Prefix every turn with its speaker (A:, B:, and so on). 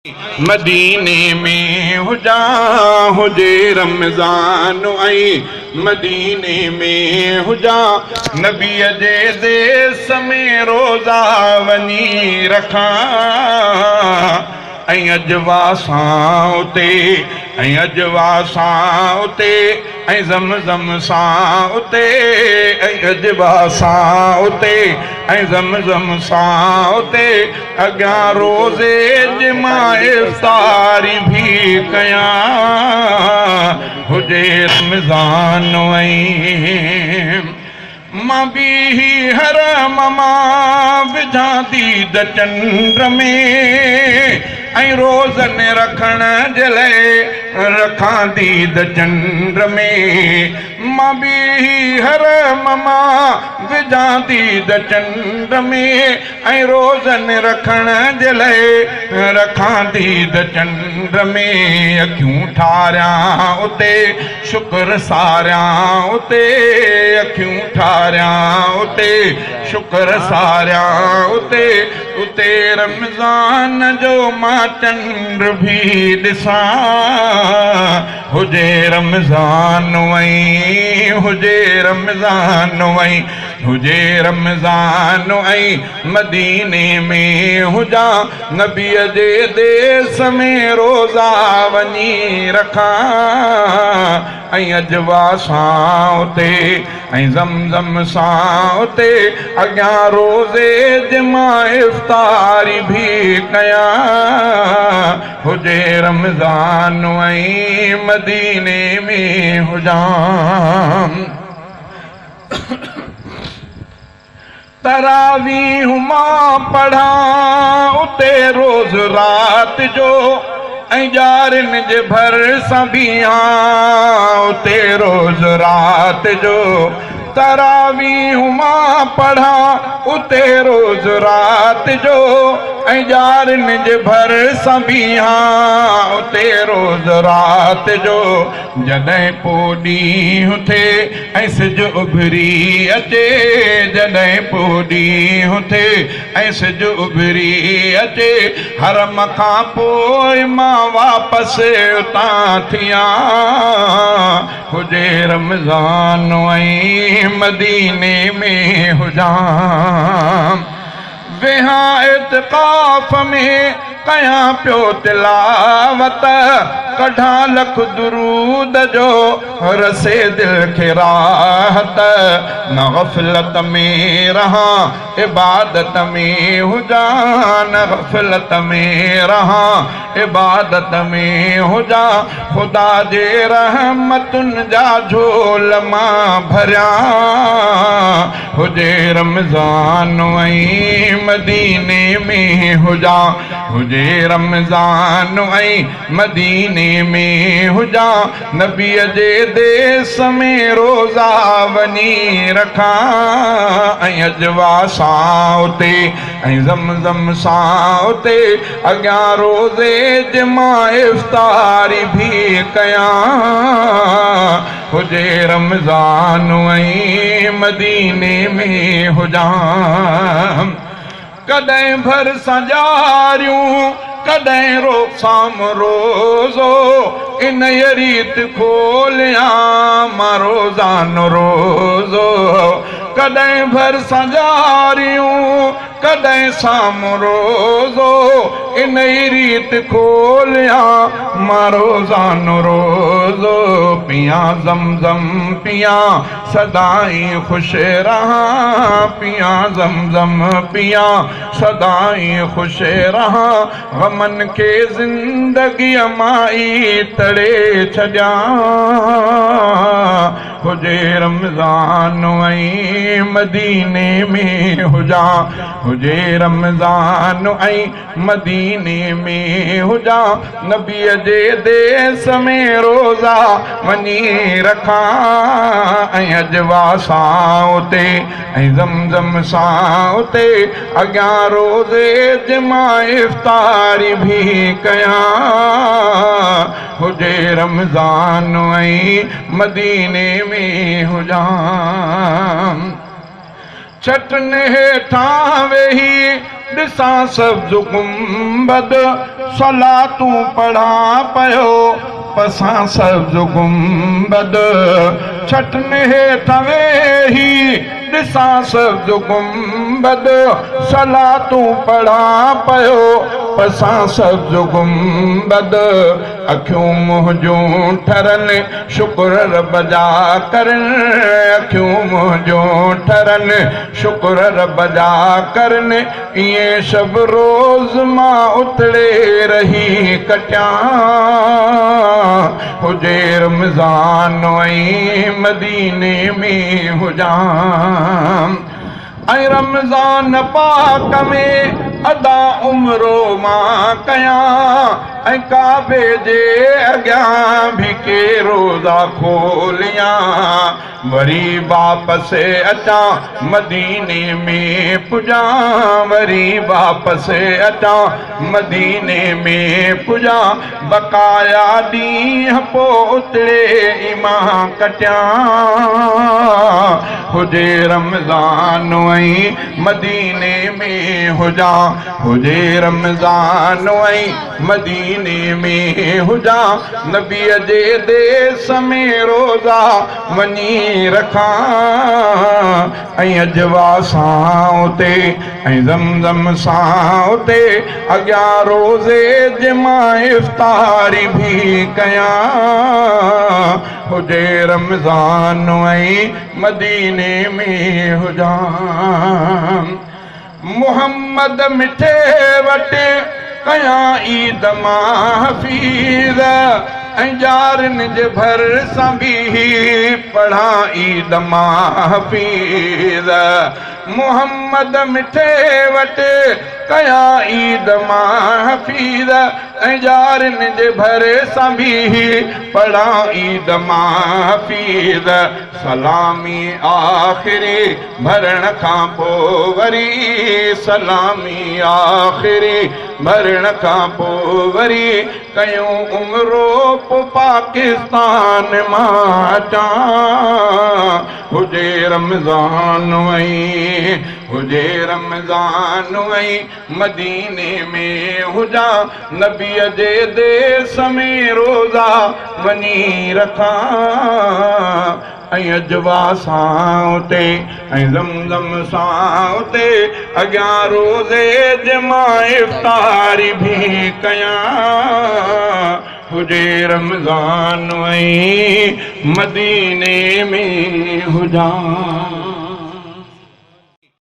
A: مديني ۾ هجان هجي رمضان ۽ مديني ۾ هجان نبيء جي ديس ۾ روزا وڃي رکان ۽ اجوا سان اتي ۽ اجوا سان اتي ۽ زم زم سان اتي ۽ اجوا سان اتي ۽ زم زم سان اتي اڳيان روزي جي مان افطاري ڀي ڪيان هجي رمضان ۽ مان بيهي حرم مان وجهان ديد چنڊ ۾ ۽ روزن رکڻ جي لئي رکان ديد چنڊ ۾ مان بيهي حرم مان وجهان ديد چنڊ ۾ ۽ روزن رکڻ جي لئي رکان ديد چنڊ ۾، اکيون ٺاريان اتي شڪر ساريان اتي، اکيون ٺاريان اتي شڪر ساريان اتي، اتي رمضان جو مان چنڊ ڀي ڏسان، هجي رمضان ۽ هجي رمضان ۽. هجي رمضان ۽ مديني ۾ هجان نبيء جي ديس ۾ روزا وڃي رکان ۽ اجوا سان اتي ۽ زمزم سان اتي اڳيان روزي جي مان افطاري ڀي ڪيان هجي رمضان ۽ مديني ۾ هجان. تراويح مان پڙهان اتي روز رات جو ۽ ڄارين جي ڀرسان بيهان اتي روز رات جو تراويح مان پڙهان اتي روز رات جو ۽ ڄارين جي ڀرسان بيهان اتي روز رات جو جڏهن پو ڏينهن ٿئي ۽ سج اڀري اچي، جڏهن پو ڏينهن ٿئي ۽ سج اڀري اچي، حرم کان پوء مان واپس اتان ٿيان، هجي رمضان ۽ مديني ۾ هجان. ويهان اعتڪاف ۾، ڪيان پيو تلاوت، ڪڍان لک درود جو، رسي دل کي راحت، نه غفلت ۾ رهان، عبادت ۾ هجان، نه غفلت ۾ رهان، عبادت ۾ هجان، خدا جي رحمتن جا جهول مان ڀريان. هجي رمضان ۽ مديني ۾ هجان هجي رمضان ۽ مديني ۾ هجان نبيء جي ديس ۾ روزا وڃي رکان ۽ اجوا سان اتي ۽ زمزم سان اتي اڳيان روزي جي مان افطاري ڀي ڪيان. هجي رمضان ۽ مديني ۾ هجان ڪڏهن ڀرسان ڄاريون ڪڏهن روسام روزو انهيء ريت کوليان مان روزانو روزو ڪڏهن ڀرسان ڄاريون ڪڏهن سامهون روزو انهي ريت کوليان مان روزانو روزو پيان زمزم پيان سدائين خوش رهان پيان زمزم پيان سدائين خوش رهان غمن کي زندگيء مان ئي تڙي ڇڏيان. هجي رمضان ۽ مديني ۾ هجان هجي رمضان ۽ مديني ۾ هجان نبيء جي ديس ۾ روزا وڃي رکان ۽ اجوا سان اتي ۽ زمزم سان اتي اڳيان روزي جي مان افطاري ڀي ڪيان هجي رمضان ۽ مديني ۾ هجان. ڇٽن هيٺان ويهي ڏسان سبز گنبد، صلاتون پڙهان پيو، پسان سبز گنبد، ڇٽن هيٺ ويهي ڏسان سبز گنبد، صلاتون پڙهان پيو، پسان سبز گنبد، اکيون منهنجون ٺرن، شڪر رب جا ڪرن، اکيون منهنجون ٺرن، شڪر رب جا ڪرن، ائين شب روز مان اتڙي رهي ڪٽيان، هجي رمضان ۽ مديني ۾ هجان. ۽ رمضان پاڪ ۾ ادا عمرو مان ڪيان ۽ ڪعبي جي اڳيان به ڪي روزا کوليان وري واپس اچان مديني ۾ پڄان وري واپس اچان مديني ۾ پڄان بقايا ڏينهن پو اتڙي ئي مان ڪٽيان، هجي رمضان ۽ مديني ۾ هجان، هجي رمضان ۽ مديني ۾ هجان، نبيء جي ديس ۾ روزا وڃي رکان ۽ عجوا سان اتي ۽ زمزم سان اتي اڳيان روزي جي مان افطاري ڀي ڪيان، هجي رمضان ۽ مديني ۾ هجان. محمد مٺي وٽ ڪيان عيد مان حفيظ ۽ ڄارين جي ڀرسان بيهي پڙهان عيد مان حفيظ. محمد مٺي وٽ ڪيان عيد مان حفيظ ۽ ڄارين جي ڀرسان بيهي پڙهان عيد مان حفيظ سلامي آخري ڀرڻ کان پوء وري سلامي آخري ڀرڻ کان پوء وري ڪيون عمرو پوء پاڪستان مان اچان. هجي رمضان ۽ هجي رمضان ۽ مديني ۾ هجان نبيء جي ديس ۾ روزا وڃي رکان ۽ عجوا سان اتي ۽ زمزم سان اتي اڳيان روزي جي مان افطاري ڀي ڪيان. هجي رمضان ۽ مديني ۾ هجان.